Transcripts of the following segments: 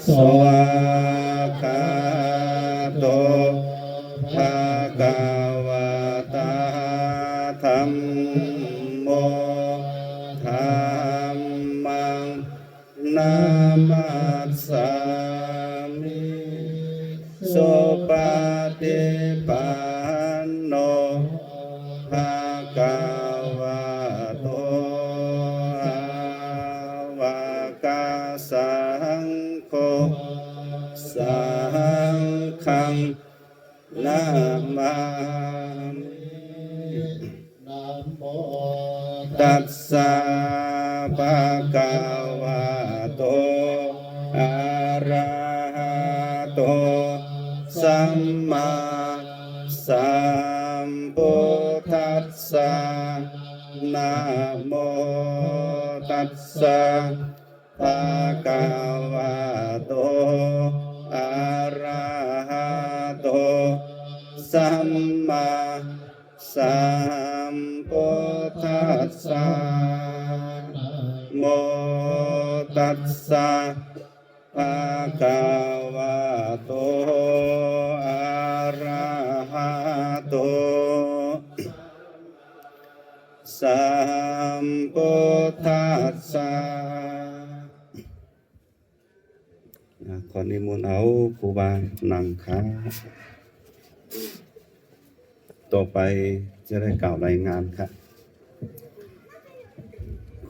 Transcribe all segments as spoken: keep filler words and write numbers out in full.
Svākkhāto bhagavatā dhammo, dhammaṃ namassāmi. Supaṭipanno bhagavato sāvakasaṅgho, saṅghaṃ namāmi. Namo tassa bhagavato arahato sammāsambuddhassa. Namo tassa bhagavato arahato sammāsambuddhassa. Namo tassa bhagavato arahato sammāsambuddhassa. อ่า ขอนิมนต์เอาครูบานั่งครับ ต่อไปจะได้กล่าวรายงานครับ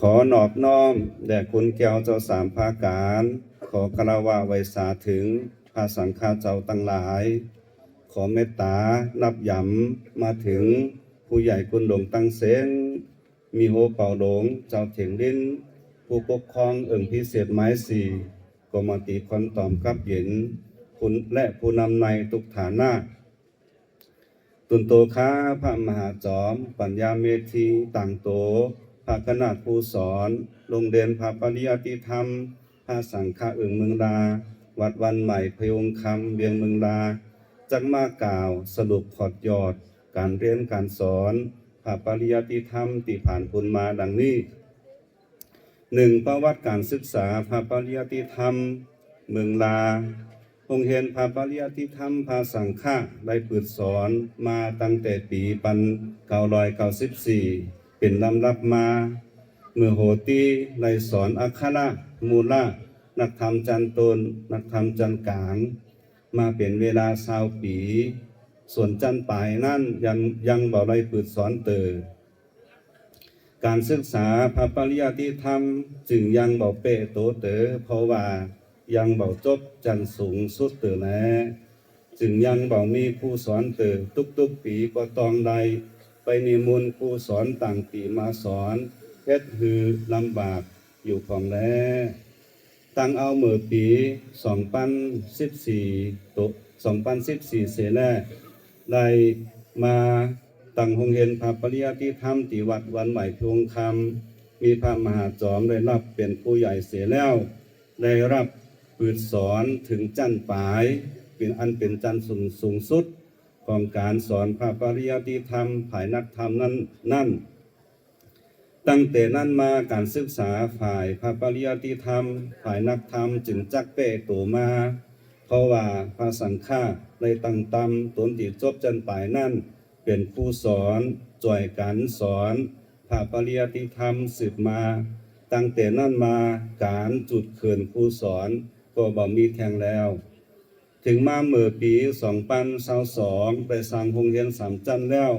ขอนอบน้อมแด่คุณแก้วเจ้าสามประการ ขอคารวะไหว้สาถึงพระสังฆาเจ้าตังหลาย ขอเมตตานับหยำมาถึงผู้ใหญ่คุณหลวงตังเสง มีโฮเป่าหลง เจ้าเถียงลิ้น ผู้ปกครองเอิ่งพิเศษไม้สี่ กรมติคอนตอมกับเย็น คุณ และผู้นำในทุกฐานะ ตุนโตข้าพระมหาจอม ปัญญาเมธีต่างโต พระคณะครูสอน โรงเรียนพระปริยัติธรรม พระสังฆะเอิ่งเมืองลา วัดวันใหม่พยุงคำ เวียงเมืองลา จักมากล่าวสรุปขอดยอด การเรียนการสอนพระปริยัติธรรมตี้ผ่านพ้นมาดังนี้ หนึ่ง ประวัติการศึกษาพระปริยัติธรรมเมืองลา โฮงเฮียนพระปริยัติธรรมพระสังฆะได้เปิดสอนมาตั้งแต่ปีพันเก้าร้อยเก้าสิบสี่ เป็นลำดับมา เมื่อโหตี้ได้สอนอักขระ มูละ นักธรรมจั้นต้น นักธรรมจั้นกลาง มาเป็นเวลาซาวปี ส่วนจั้นปลายนั้นยัง ยังบ่ได้เปิดสอนเตอ การศึกษาพระปริยัติธรรมจึงยังบ่เป๊ะโตเตอ เพราะว่ายังบ่จบจั้นสูงสุดเตอแล จึงยังบ่มีครูสอนเตอ ทุกๆปีก็ต้องได้ไปนิมนต์ครูสอนต่างตี้มาสอน เฮ็ดหื้อลำบากอยู่พ่องแล ตั้งเอาเมื่อปีสองปันสิบสี่ โต สองปันสิบสี่ เสร็จแล้ว ได้มาตั้งโฮงเฮียนพระปริยัติธรรมตี้วัดวันใหม่พยุงคำ มีพระมหาจอมได้รับเป็นผู้ใหญ่เสร็จแล้ว ได้รับฝึกสอนถึงจั้นปลาย เป็นอันเป็นจั้นสูง สูงสุดของการสอนพระปริยัติธรรมฝ่ายนักธรรมนั้น นั้น ตั้งแต่นั้นมาการศึกษาฝ่ายพระปริยัติธรรม ฝ่ายนักธรรมจึงจักเป๊ะโตมา เพราะว่าพระสังฆะได้ตั้งตำตนตี้จบจั้นปลายนั้น เป็นครูสอน จ่วยกันสอนพระปริยัติธรรมสืบมา ตั้งแต่นั้นมาการจุดเขินครูสอนก็บ่มีแท่งแล้ว ถึงมาเมื่อปีสองปันซาวสอง ได้สร้างโฮงเฮียนสามจั้นแล้ว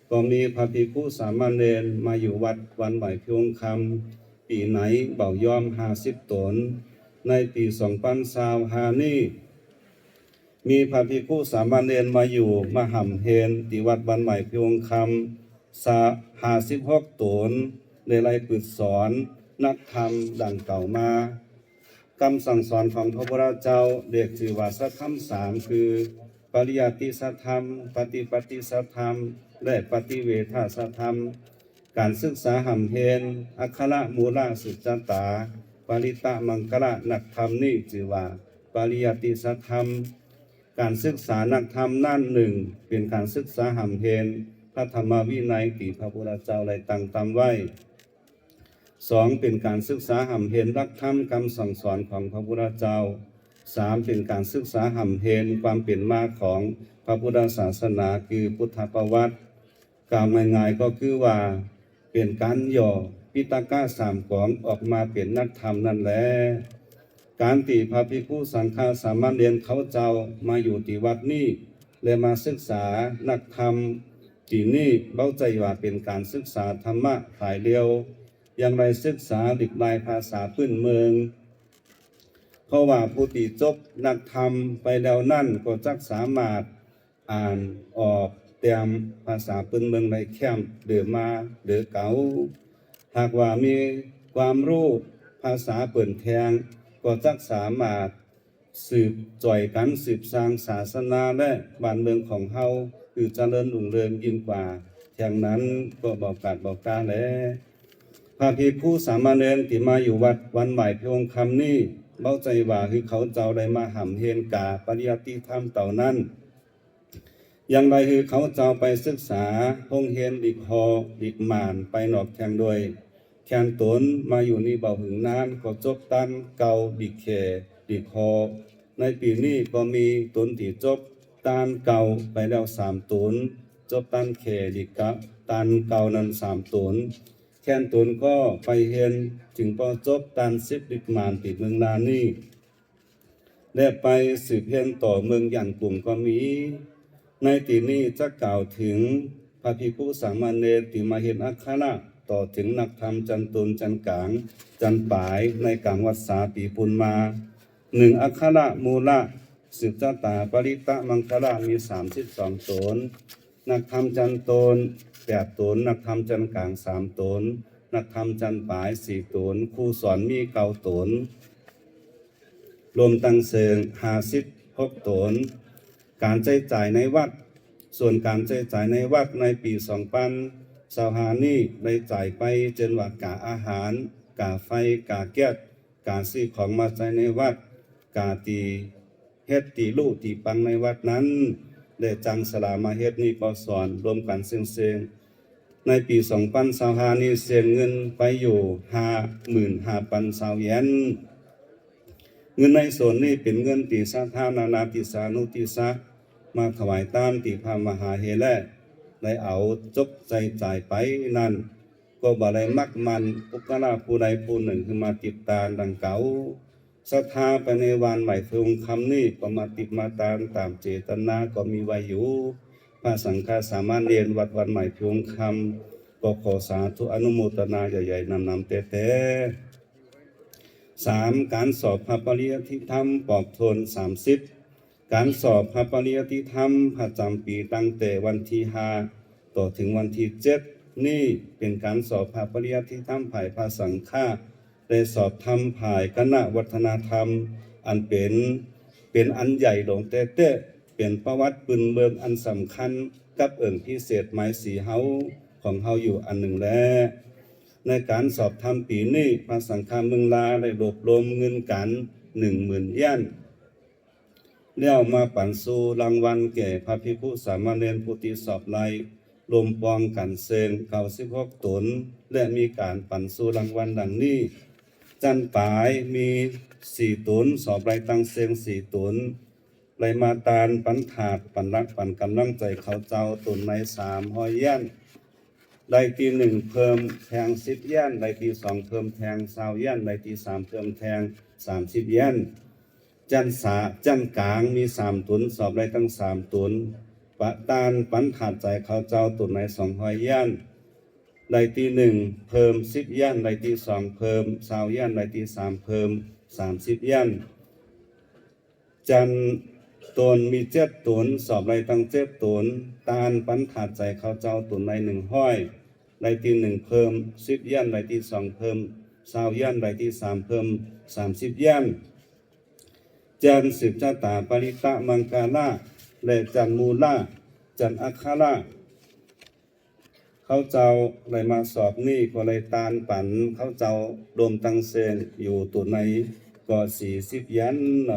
ก็มีพระภิกขุสามเณรมาอยู่วัดวันใหม่พยุงคำ ปี๋ไหนบ่ายอมห้าสิบต๋น ในปี๋สองปันซาวห้านี้ มีพระภิกขุสามเณรมาอยู่มาฮ่ำเฮียนตี้วัดวันใหม่พยุงคำ ซา ห้าสิบหกต๋น ได้ไล่ฝึกสอนนักธรรมดังกล่าวมา กำสั่งสอนของพระพุทธเจ้าเรียกชื่อว่าสัทธรรมสาม คือ ปริยัติสัทธรรม ปฏิปัตติสัทธรรม และปฏิเวทสัทธรรม การศึกษาฮ่ำเฮียน อักขระ มูละ สุจจตา ปริตตมังคละ นักธรรมนี้ชื่อว่าปริยัติสัทธรรม การศึกษานักธรรมนั้นหนึ่ง เป็นการศึกษาฮ่ำเฮียนพระธรรมวินัยตี้พระพุทธเจ้าได้ตั้งตำไว้ สอง เป็นการศึกษาฮ่ำเฮียนหลักธรรมกำสั่งสอนของพระพุทธเจ้า สาม เป๋นก๋านศึกษาฮ่ำเฮนความเป๋นมาของพระพุทธศาสนา คือพุทธประวัติ กล่าวง่ายๆก็คือว่าเป๋นก๋านย่อปิฎกะสามก๋องออกมาเป๋นนักธรรมนั่นแหละ ก๋านตี้พระภิกขุสังฆะสามเณรเขาเจ้ามาอยู่ตี้วัดนี้ และมาศึกษานักธรรมตี้นี้ เบ้าใจ๋ว่าเป๋นก๋านศึกษาธรรมะฝ่ายเดียว ยังได้ศึกษาหลีกหลายภาษาพื้นเมือง เพราะว่าผู้ตี้จบนักธรรมไปแล้วนั้นก็จักสามารถอ่านออกแต้มภาษาพื้นเมืองได้แค้มเดิมมาเดิมเก่า หากว่ามีความรู้ภาษาเปิ้นแทง ก็จักสามารถสืบจ่อยกั๋นสืบสร้างศาสนาและบ้านเมืองของเฮาหื้อเจริญรุ่งเรืองยิ่งกว่าแทงนั้นก็บ่ขาดบ่กาแล พระภิกขุสามเณรตี้มาอยู่วัดวันใหม่พิวงคำนี้ เบ้าใจ๋ว่าหื้อเขาเจ้าได้มาฮ่ำเฮนก๋าปริยัติธรรมเต้านั้น ยังได้หื้อเขาเจ้าไปศึกษาโฮงเฮียนหลีกฮอหลีกม่านไปนอกแทงโดย แคนต๋นมาอยู่นี้บ่หึงนานก็จบตานเก่าหลีกแข่หลีกฮอ ในปี๋นี้ก็มีต๋นตี้จบตานเก่าไปแล้วสามต๋น จบตานแข่หลีกกะตานเก่านั้นสามต๋น แคนต๋นก็ไปเฮียนจึงปอจบตานสิบหลีกม่านตี้เมืองลานี้ และไปสืบเฮียนต่อเมืองหยางกุ่งก็มี ในตี้นี้จะกล่าวเถิงพระภิกขุสามเณรตี้มาเฮียนอักขระต่อเถิงนักธรรมจันต้นจันก๋างจันป๋ายในก๋างวัสสาปี๋ปูนมา หนึ่ง อักขระมูละ สืบชะตาปริตะมังคละมีสามสิบสองต๋น นักธรรมจันต้นแปดต๋น นักธรรมจันก๋างสามต๋น นักธรรมจันป๋ายสี่ต๋น ครูสอนมีเก้าต๋น รวมตังเสิงห้าสิบหกต๋น ก๋านใจ๊จ่ายในวัด ส่วนก๋านใจ๊จ่ายในวัดในปี๋สองปันซาวห้านี้ได้จ่ายไปเจิ่นว่ากาอาหาร กาไฟ กาแก๊ส กาซื้อของมาใจ๊ในวัด กาตี้เฮ็ดตี้ลู่ตี้ปังในวัดนั้น และจังสลามาเฮ็ดนี้ก็สอนรวมกั๋นเซิงๆ ในปี๋สองปันซาวห้านี้เสียเงินไปอยู่ห้าหมื่นห้าปันซาวเหรียญ เงินในส่วนนี้เป๋นเงินตี้ศรัทธานานาทิสานุทิสะ มาถวายตานตี้พระมหาเฮแล ได้เอาจกใจ๊จ่ายไปนั้น ก็บ่ได้มักมันปุคคละผู้ใดผู้หนึ่งหื้อมาติบตานดังเก่า ศรัทธาไปในวันใหม่เทิงคำนี้ก็มาติบมาตานต๋ามเจตนาก็มีไว้อยู่ พระสังฆะสามเณรวัดวันใหม่เทิงคำ ก็ขอสาธุอนุโมทนาใหญ่ๆนำๆแต๊ๆ สาม ก๋านสอบพระปริยัติธรรมปอกโทนสามสิบ ก๋านสอบพระปริยัติธรรมประจ๋ำปี๋ตั้งแต่วันตี้ห้าต่อเถิงวันตี้เจ็ดนี้เป๋นก๋านสอบพระปริยัติธรรมฝ่ายพระสังฆะ และสอบธรรมฝ่ายคณะวัฒนธรรม อันเป๋น เป๋นอันใหญ่หลวงแต๊ๆ เป๋นประวัติปืนเมืองอันสำคัญกับเอิ่งพิเศษหมายสีเฮาของเฮาอยู่อันหนึ่งแล ในก๋านสอบธรรมปี๋นี้ พระสังฆะเมืองลาได้รวบรวมเงินกั๋นหนึ่งหมื่นเหรียญ แล้วมาปั๋นซูรางวัลแก่พระภิกขุสามเณรผู้ตี้สอบได้รวมปองกั๋นเซิงเก้าสิบหกต๋น และมีก๋านปั๋นซูรางวัลดังนี้ จันป๋ายมีสี่ต๋น สอบได้ตังเซิงสี่ต๋น ได้มาตานปั๋นถาดปั๋นรักปั๋นก๋ำลังใจ๋เขาเจ้าต๋นในสามห้อยเหรียญ ได้ตี้หนึ่งเพิ่มแทงสิบเหรียญ ได้ตี้สองเพิ่มแทงซาวเหรียญ ได้ตี้สามเพิ่มแทงสามสิบเหรียญ จันสา จันก๋างมีสามต๋น สอบได้ตังสามต๋น ปะตานปั๋นถาดใจ๋เขาเจ้าต๋นในสองห้อยเหรียญ ได้ตี้หนึ่งเพิ่มสิบเหรียญ ได้ตี้สองเพิ่มซาวเหรียญ ได้ตี้สามเพิ่มสามสิบเหรียญ จันต้นมีเจ็ดต๋น สอบได้ตังเจ็ดต๋น ตานปั๋นถาดใจ๋เขาเจ้าต๋นในหนึ่งห้อย ได้ตี้หนึ่งเพิ่มสิบเหรียญ ได้ตี้สองเพิ่มซาวเหรียญ ได้ตี้สามเพิ่มสามสิบเหรียญ จันสืบชะตาปริตะมังคละ และจันมูละ จันอักขระ เขาเจ้าได้มาสอบนี้ก็ได้ตานปั๋นเขาเจ้ารวมตังเซิงอยู่ต๋นในก็สี่สิบเหรียญ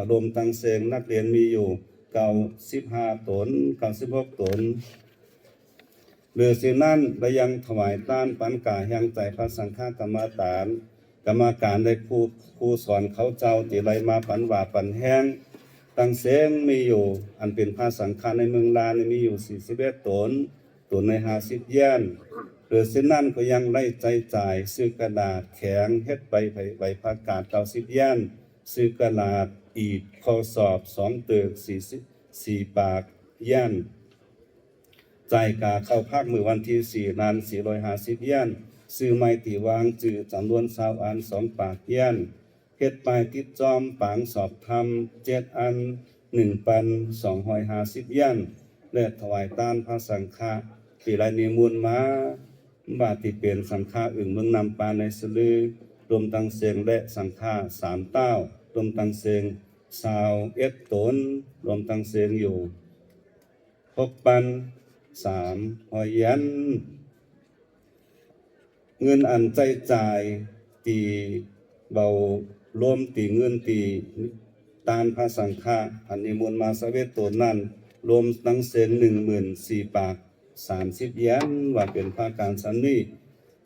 รวมตังเซิงนักเรียนมีอยู่เก้าสิบห้าต๋น เก้าสิบหกต๋น เหลือสิ่งนั้นได้ยังถวายตานปั๋นก๋าแฮงใจ๋พระสังฆะกรรมฐาน กรรมการและครู ครูสอนเขาเจ้าตี้ไล่มาปันว่าปันแฮง ตังเซ็งมีอยู่ อันเป๋นพระสังฆะในเมืองลาวนี่มีอยู่สี่สิบเอ็ดต๋น ต๋นในห้าสิบเยียน หรือเช่นนั้นก็ยังได้ใจ๊จ่ายซื้อกระดาษแข็ง เฮ็ดใบ ใบประกาศเก้าสิบเยียน ซื้อกระดาษอีกข้อสอบสองเติกสี่สิบ สี่ปากเยียน จ่ายกาเข้าพรรคมื้อวันตี้สี่นั้นสี่ร้อยห้าสิบเยียน ซื้อไม้ตี้วางจื้อจ๋ำนวนซาวอันสองปากเยียน เฮ็ดป้ายติดจ่อมปางสอบธรรมเจ็ดอันหนึ่งปันสองร้อยห้าสิบเยียน และถวายตานพระสังฆะ ตี้ไล่นิมนต์มา บ่าตี้เป๋นสังฆะอึ่งเมืองน้ำปานในสะลือ รวมตังเซ็งและสังฆะสามเต้า รวมตังเซ็งซาวเอ็ดต๋น รวมตังเซ็งอยู่หกปันสามร้อยเยียน เงินอันใจ๊จ่ายตี้เบา รวมตี้เงินตี้ตานพระสังฆะอันนิมนต์มาซาวเอ็ดต๋นนั้น รวมตังเซ็งหนึ่งหมื่นสี่ปากสามสิบเยียน ว่าเป๋นประก๋านฉันนี้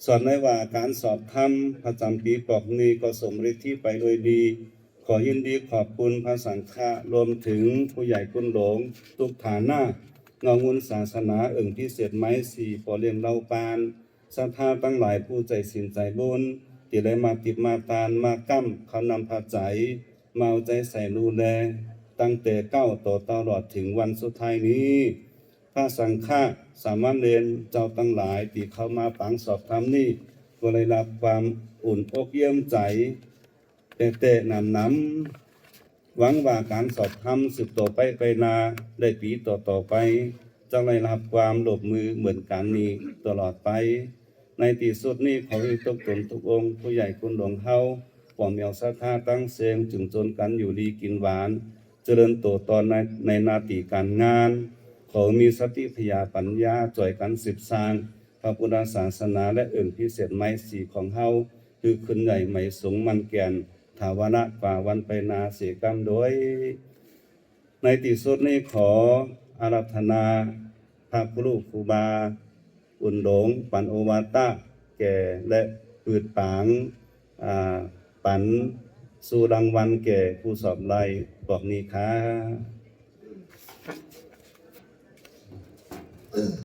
ส่วนในว่าก๋านสอบธรรมประจ๋ำปี๋ปอกนี้ก็สมฤทธิไปโดยดี ขอยินดีขอบคุณพระสังฆะ รวมถึงผู้ใหญ่คุณหลวงทุกฐานะ เงางุนศาสนา เอิ่งพิเศษไม้สี่ ปอเลี้ยงเล่าปาน ศรัทธาตังหลายผู้ใจ๋ศีลใจ๋บุญ ตี้ได้มาติบมาตาน มาก้ำข้าวน้ำผ้าใจ๋ มาเอาใจ๋ใส่ดูแล ตั้งแต่เก๊าต่อตลอดถึงวันสุดท้ายนี้ พระสังฆะ สามเณรเจ้าตังหลายตี้เข้ามาปางสอบธรรมนี้ ก็ได้รับความอุ่นอกเยื้อมใจ๋ แต๊ๆ หนำๆ หวังว่าก๋านสอบธรรมสืบต่อไปไปหน้า ได้ปี๋ต่อๆ ไป จะได้รับความร่วมมือเหมือนกั๋นนี้ตลอดไป ในตี้สุดนี้ขอหื้อตุ๊กต๋นทุกองค์ ผู้ใหญ่คุณหลวงเฮา ป้อแหมวศรัทธาตังเซ็ง จึ่งจนกั๋นอยู่ดีกิ๋นหวาน เจริญโตตอนใน ในหน้าตี้ก๋านงาน ขอมีสติปัญญา ปัญญา จ่อยกั๋นสืบสร้างพระพุทธศาสนา และเอิ่งพิเศษไม้สี่ของเฮา หื้อขึ้นใหญ่ใหม่สูงมั่นแก่น ถาวรกว่าวันไปหน้าเสียก้ำโดย ในตี้สุดนี้ขออาราธนาพระครูครูบา อุ่นหลวง ปันโอวาตะแก่และปืดปาง อ่า ปันสู่รางวัลแก่ผู้สอบไล่ปอกนี้ครับ